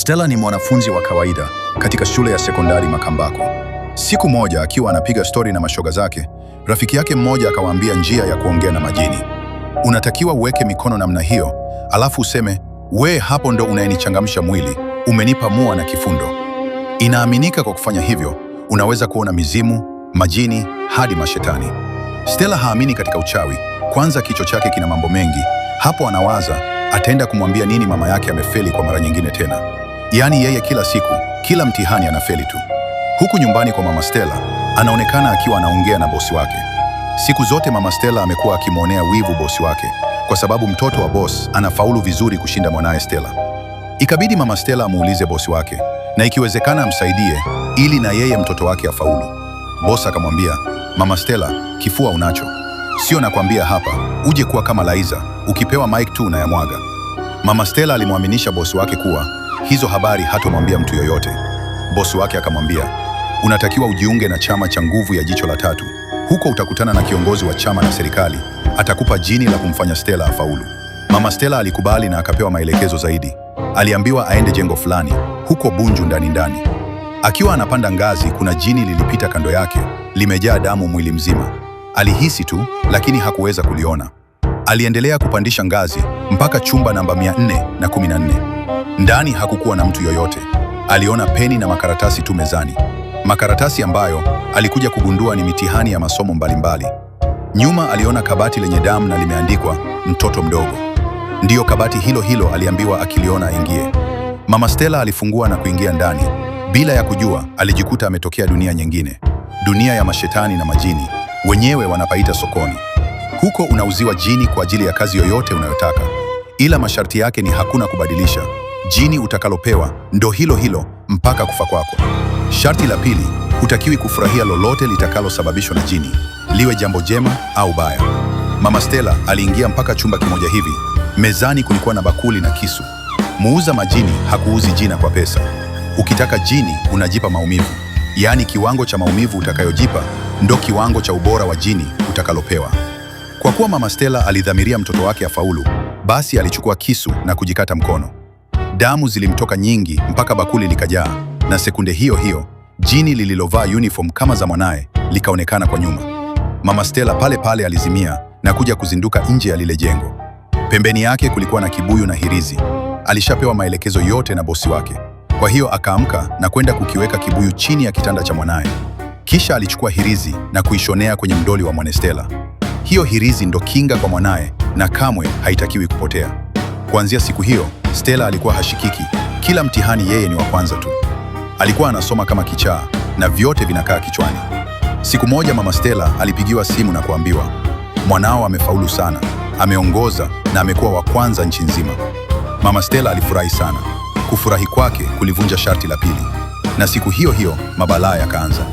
Stella ni mwanafunzi wa kawaida katika shule ya sekondari Makambako. Siku moja akiwa anapiga stori na mashoga zake, rafiki yake mmoja akawaambia njia ya kuongea na majini. Unatakiwa uweke mikono namna hiyo, alafu useme, we hapo ndo unayenichangamsha mwili, umenipa mua na kifundo. Inaaminika kwa kufanya hivyo, unaweza kuona mizimu, majini, hadi mashetani. Stella haamini katika uchawi. Kwanza kichwa chake kina mambo mengi. Hapo anawaza ataenda kumwambia nini mama yake amefeli kwa mara nyingine tena. Yaani yeye kila siku, kila mtihani anafeli tu. Huku nyumbani kwa mama Stella, anaonekana akiwa anaongea na bosi wake. Siku zote mama Stella amekuwa akimwonea wivu bosi wake kwa sababu mtoto wa boss anafaulu vizuri kushinda mwanaye Stella. Ikabidi mama Stella amuulize bosi wake na ikiwezekana amsaidie ili na yeye mtoto wake afaulu. Boss akamwambia, Mama Stella, kifua unacho. Sio nakwambia hapa, uje kuwa kama Laiza, ukipewa mic tu unayamwaga. Mama Stella alimwaminisha bosi wake kuwa hizo habari hatomwambia mtu yoyote. Bosi wake akamwambia, unatakiwa ujiunge na chama cha nguvu ya jicho la tatu. Huko utakutana na kiongozi wa chama na serikali, atakupa jini la kumfanya Stella afaulu. Mama Stella alikubali na akapewa maelekezo zaidi. Aliambiwa aende jengo fulani huko Bunju ndani ndani. Akiwa anapanda ngazi, kuna jini lilipita kando yake, limejaa damu mwili mzima. Alihisi tu, lakini hakuweza kuliona. Aliendelea kupandisha ngazi mpaka chumba namba 414. Ndani hakukuwa na mtu yoyote. Aliona peni na makaratasi tu mezani, makaratasi ambayo alikuja kugundua ni mitihani ya masomo mbalimbali. Nyuma aliona kabati lenye damu na limeandikwa mtoto mdogo. Ndiyo kabati hilo hilo aliambiwa akiliona aingie. Mama Stella alifungua na kuingia ndani. Bila ya kujua, alijikuta ametokea dunia nyingine, dunia ya mashetani na majini, wenyewe wanapaita sokoni. Huko unauziwa jini kwa ajili ya kazi yoyote unayotaka, ila masharti yake ni hakuna kubadilisha. Jini utakalopewa ndo hilo hilo mpaka kufa kwako. Sharti la pili, hutakiwi kufurahia lolote litakalosababishwa na jini, liwe jambo jema au baya. Mama Stella aliingia mpaka chumba kimoja hivi. Mezani kulikuwa na bakuli na kisu. Muuza majini hakuuzi jina kwa pesa. Ukitaka jini unajipa maumivu, yaani kiwango cha maumivu utakayojipa ndo kiwango cha ubora wa jini utakalopewa. Kwa kuwa Mama Stella alidhamiria mtoto wake afaulu, basi alichukua kisu na kujikata mkono. Damu zilimtoka nyingi mpaka bakuli likajaa, na sekunde hiyo hiyo jini lililovaa uniform kama za mwanaye likaonekana kwa nyuma. Mama Stella pale pale alizimia na kuja kuzinduka nje ya lile jengo. Pembeni yake kulikuwa na kibuyu na hirizi. Alishapewa maelekezo yote na bosi wake. Kwa hiyo akaamka na kwenda kukiweka kibuyu chini ya kitanda cha mwanaye. Kisha alichukua hirizi na kuishonea kwenye mdoli wa Mwanestela. Hiyo hirizi ndo kinga kwa mwanaye na kamwe haitakiwi kupotea. Kuanzia siku hiyo, Stella alikuwa hashikiki. Kila mtihani yeye ni wa kwanza tu. Alikuwa anasoma kama kichaa na vyote vinakaa kichwani. Siku moja Mama Stella alipigiwa simu na kuambiwa, mwanao amefaulu sana, ameongoza na amekuwa wa kwanza nchi nzima. Mama Stella alifurahi sana. Kufurahi kwake kulivunja sharti la pili, na siku hiyo hiyo mabalaa yakaanza.